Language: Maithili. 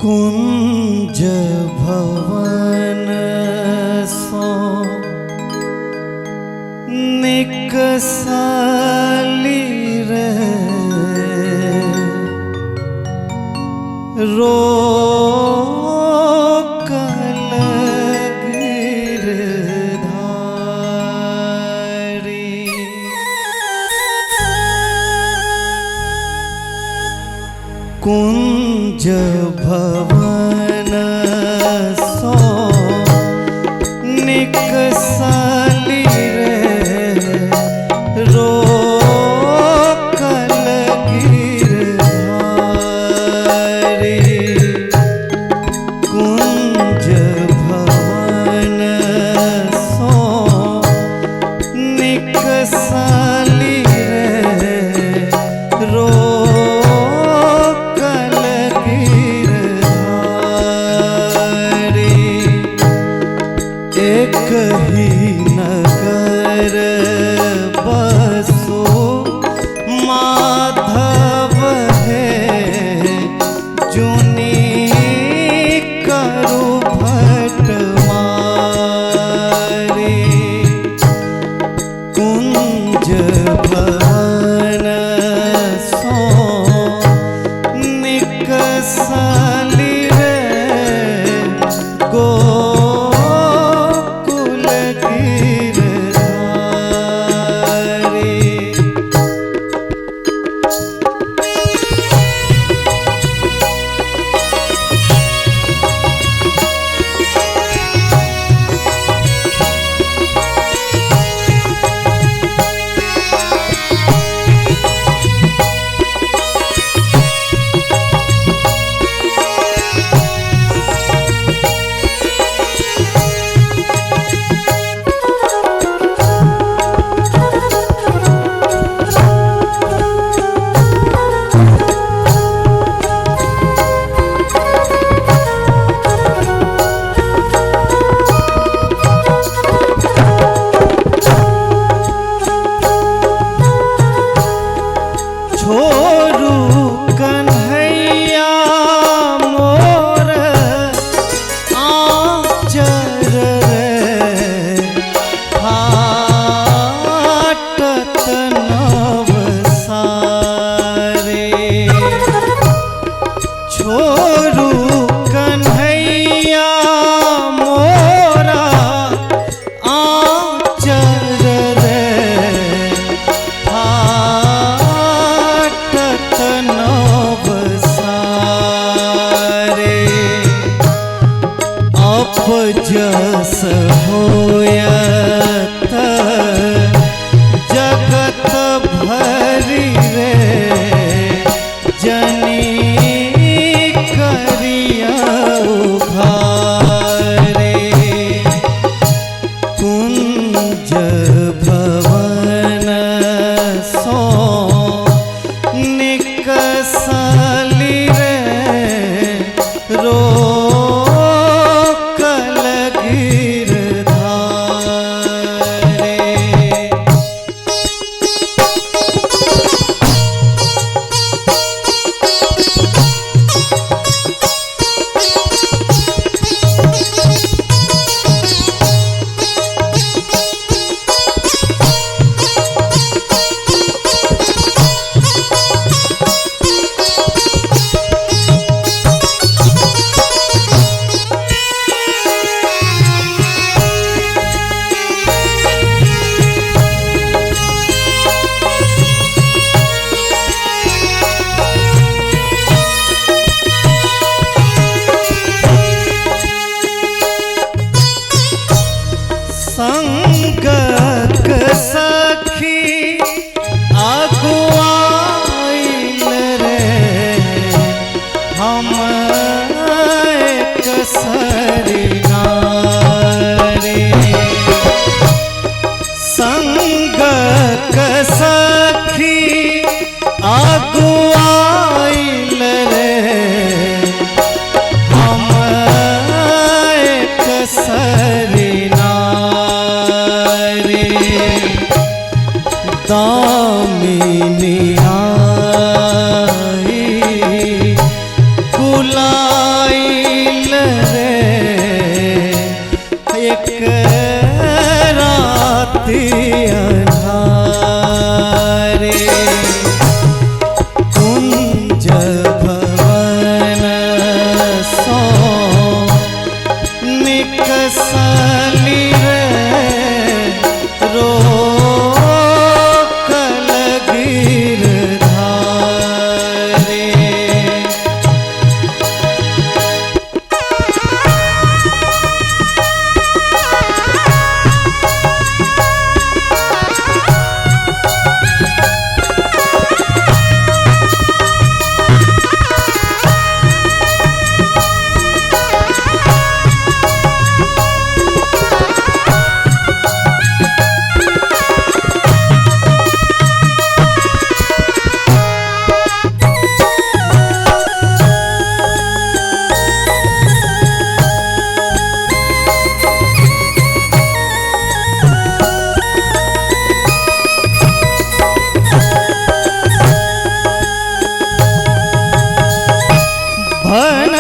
कुंज भवन सो निकसली रे रोकल गिरधारी। कुंज भवन सो निकसली रे रोकल गिरधारी। कुंज भवन सो निकसली रे रोकल गिरधारी। एक ही नगर बसो माधव है जुनी करो भटमारे। कुंज भवन सो निकसली रे गोकुल गिरधारी। छोरू कन्हैया मोर आचर रे फाटत नव सारे। छोरू कन्हैया मोरा आचर रे फाटत नव सारे। अपजस होयत जगत भरि रे जनी करिया उघारे। कुंज भवन सो निकसली रे रोकल गिरधारी। संगक सखी अगुआइल रे हम एक सरिनारे। संगक सखी अगुआइल रे हम एक सरिनारे। दामिनी आई कुला भन।